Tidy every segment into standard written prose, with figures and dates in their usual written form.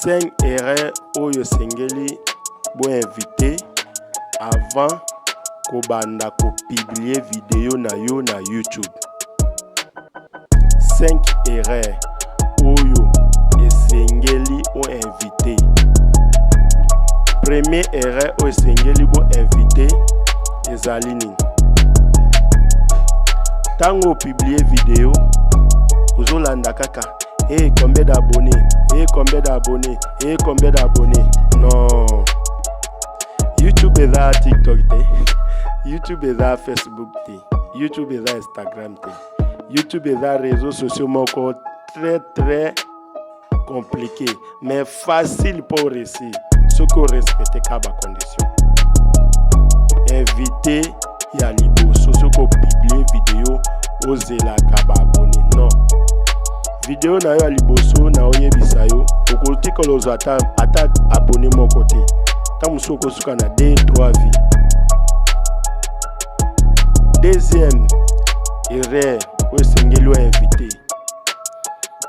5 erreurs oyo esengeli boinvite avant kobanda kopublier video na yo na YouTube. 5 erreurs oyo esengeli oinvite. Premier erreur oyo esengeli boinvite ezali nini? Ntango opublier video, ozolanda kaka hey, combien d'abonnés, hey, combien d'abonnés, hey, combien d'abonnés. Non, YouTube eza TikTok te, YouTube eza Facebook te, YouTube eza Instagram te. YouTube eza réseaux sociaux moko très très compliqué mais facile pour réussir soki orespecte ka bacondition. Invité ya liboso, soki opublier video, ozelaka baabonnés, non. Video na yo ya liboso, na oyebisa yo, okotikala ozwa ata abonné moko te. Ntango mosusu okosuka na 2 3 vues. Deuxième erreur oyo esengeli oinvite: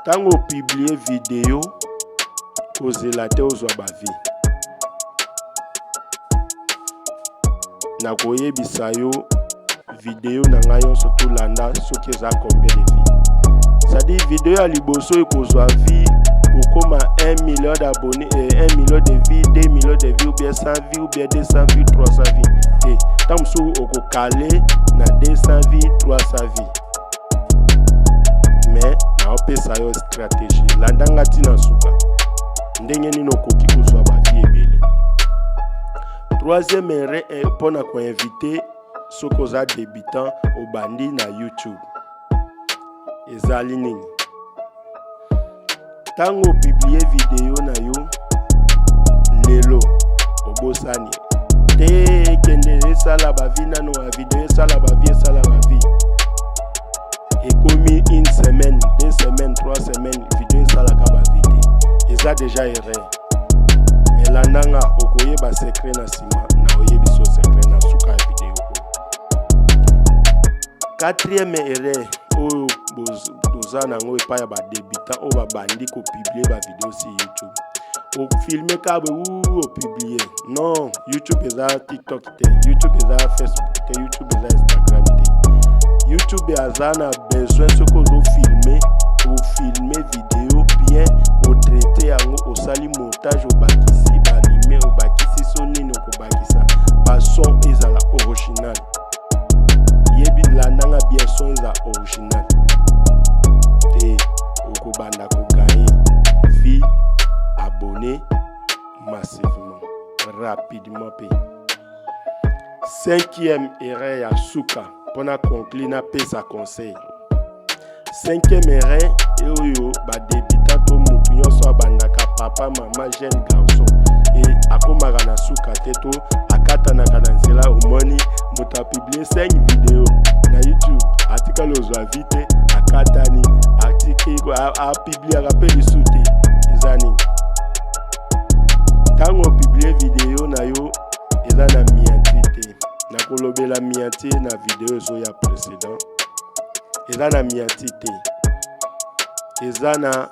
ntango opublier video, kozela te ozwa bavues. Nakoyebisa yo, video na ngai nyonso tolanda soki eza combien de vues, c'est-à-dire video ya liboso ekozwa vue kokóma 1 million d'abonnés, 1 million de vues, 2 millions de vues, ou bien 100 vues, ou bien 200 vues, 300 vues te. Ntango mosusu okokale na 200 vues, 300 vues. Mais naopesa yo stratégie, landanga ntina suka, ndenge nini okoki kozwa bavues ebele. Troisième erreur mpona koinvite soki oza débutant, obandi na YouTube, ezali nini? Ntango opublier video na yo lelo, obosani te, ekende esala bavues nano ya video, esala bavues, esala bavues. Ekomi une semaine, 2 semaines, 3 semaines, video esalaka bavues te. Eza déjà erreur. Elandanga, okoyeba secret na nsima na oyebi so secret na suka ya video oyo. Quatrième erreur oyo toza nango epai ya badébutant oyo babandi kopublier bavideo sur YouTube: ofilme ka boye, opublier. Non, YouTube eza TikTok te, YouTube eza Facebook te, YouTube eza Instagram te. YouTube aza na besoin soki ozofilme, ofilme video bien, otraite yango, osali montage, obakisi balumière, obakisi so nini, okobakisa bason, ezala original. Yebi, landanga bien, son eza original te, okobanda kogagner vues, abonné massivement, rapidement. Mpe cinquième erreur ya suka mpona conclure, napesa conseil. Cinquième erreur oyo badébutant to motu nyonso abandaka, papa, mama, jeune garçon, e akomaka na suka te to akatanaka na nzela. Omoni moto apublier 5 video na YouTube, atikali ozwa vue te, akatani, atiki, apubliaka mpe lisu te. Eza nini? Ntango opublier video na yo, eza na miniature te. Nakolobela miniature na video ezoya précédent. Eza na miniature te, eza na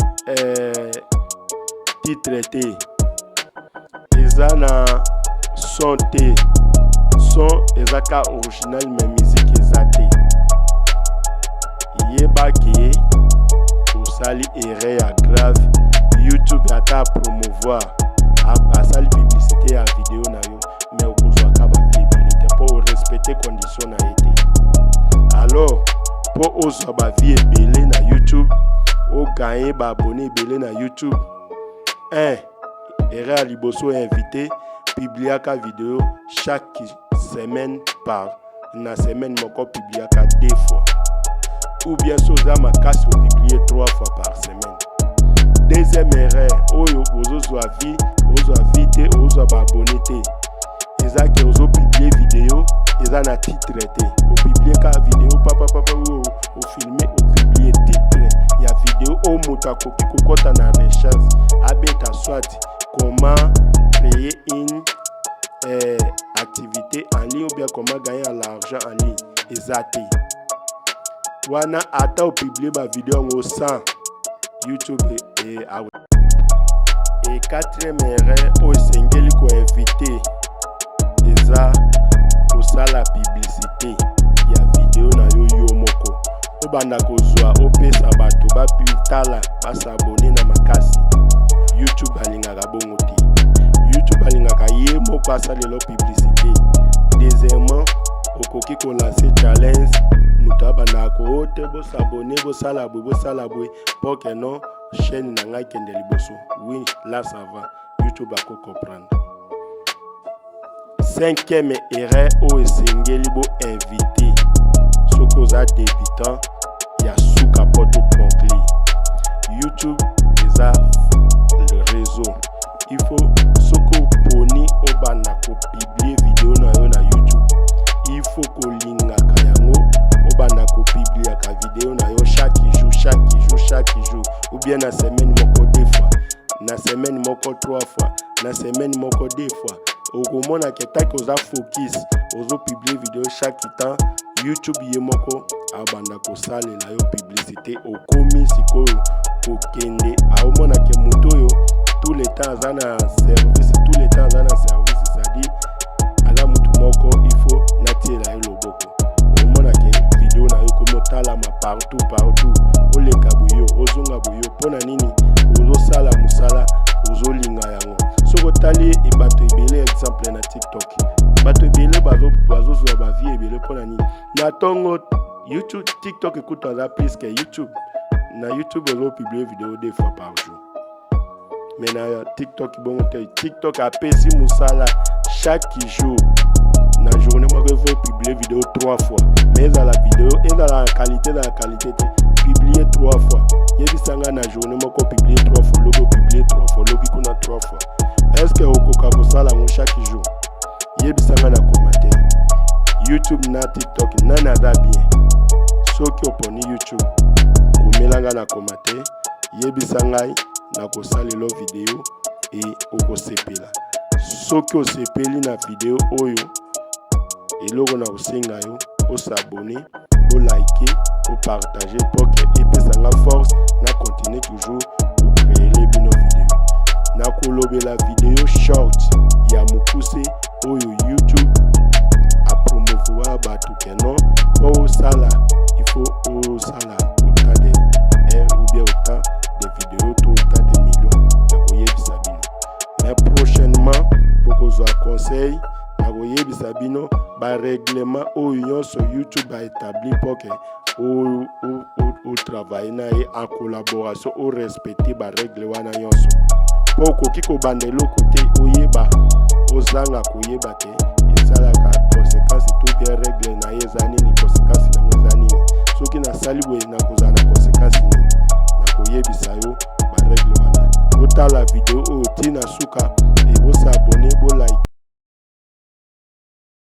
titre te, eza na son te. Son eza ka original mais musique eza te. Yeba ke osali erreur ya grave. YouTube ata promouvoir, asali publicité ya video na yo, mais okozwaka bavues ebele te mpo orespecte condition na ye te. Alors mpo ozwa bavues ebele na YouTube, ogagner baabonnés ebele na YouTube: 1 erreur ya liboso, invité, publiaka video chaque semaine, par na semaine moko publiaka deux fois, ou bien so oza makasi, opublier trois fois par semaine. Deuxième erreur oyo ozozwa vue, ozwa vue te, ozwa baabonnés te, eza ke ozopublier video eza na titre te. Opublier kaka video papapapa oyo ofilme, opublier, titre ya video oyo moto akoki kokɔta na recherche, abeta soit comment créer une activité en ligne ou bien comment gagner l'argent en ligne, eza te. Wana ata opublier bavideo yango 100, YouTube e. E quatrième erreur oyo esengeli koevite eza kosala publicité ya video na yo yo moko. Obanda kozwa, opesa bato batala, bas'abonner na makasi. YouTube alingaka bongo te. YouTube alingaka ye moko asalela publicité. Deuxièmement, okoki kolancer challenge, moto abandaka ko te: "Bos'abonner, bosala boye, bosala boye mpo ke non, chaîne na ngai kende liboso." Oui, là ça va, YouTube akocomprendre. Cinquième erreur oyo esengeli boéviter soki oza débutant, ya suka mpo toconclure: YouTube eza le réseau. Il faut, soki oponi obanda kopublier video na yo na YouTube, il faut kolingaka yango, obanda kopubliaka video na yo chaque jour, chaque jour, chaque jour, ou bien na semaine moko deux fois, na semaine moko trois fois, na semaine moko deux fois. Okomona ke taki oza focus, ozopublier video chaque temps, YouTube ye moko abanda kosalela yo publicité. Okomi sikoyo kokende, aomona ke moto oyo tout le temps aza na service, tout le temps aza na service, c'est-à-dire aza motu moko, il faut natiela ye loboko. Omona ke video na yo ekomi otalama partout, partout. Oleka boyo, ozonga boyo, mpo na nini? Ozosala mosala, ozolinga yango. Soki otali bato ebele, exemple na TikTok, bato ebele bazozwa bavues ebele. Mpo na nini? Na ntongo YouTube, TikTok ekutu aza plus ke YouTube. Na YouTube ozopublier video deux fois par jour, mais na TikTok bongo te. TikTok apesi mosala chaque jour. Na journée moko il faut publier vidéo trois fois, mais ezala vidéo ezala na qualité, ezala na qualité te, publier trois fois. Yebisa ngai, na journée moko publier trois fois, lobi opublier trois fois, lobi kuna trois fois, est ce que okoka kosala yango chaque jour? Yebisa ngai na commentaire: YouTube na TikTok, nani aza bien? Soki oponi YouTube, komela ngai na commentaire, yebisa ngai, nakosalela video e okosepela. Soki osepeli na video oyo, eloko na kosenga yo, os'abonner, olike, opartager, mpo ke epesanga force na continue toujours kocréer bino video. Nakolobela video short ya mokuse oyo YouTube apromouvoir bato ke non, mpo osala, il faut osala autant de heure ou bien autant de vidéo to autant de millions. Nakoyebisa bino, mais prochainement bokozwa conseil. Nakoyebisa bino barèglement oyo nyonso YouTube aétabli mpo ke otravailler na ye en collaboration, orespecter barègle wana nyonso, mpo okoki kobanda eloko te, oyeba, ozanga koyeba te esalaka conséquence to bien règle na ye eza nini, conséquence nango eza nini. Soki nasali boye, nakozala na conséquence nini? Nakoyebisa yo barègle wana. Otala video oyo ntina suka, ebos'abonner, bolike.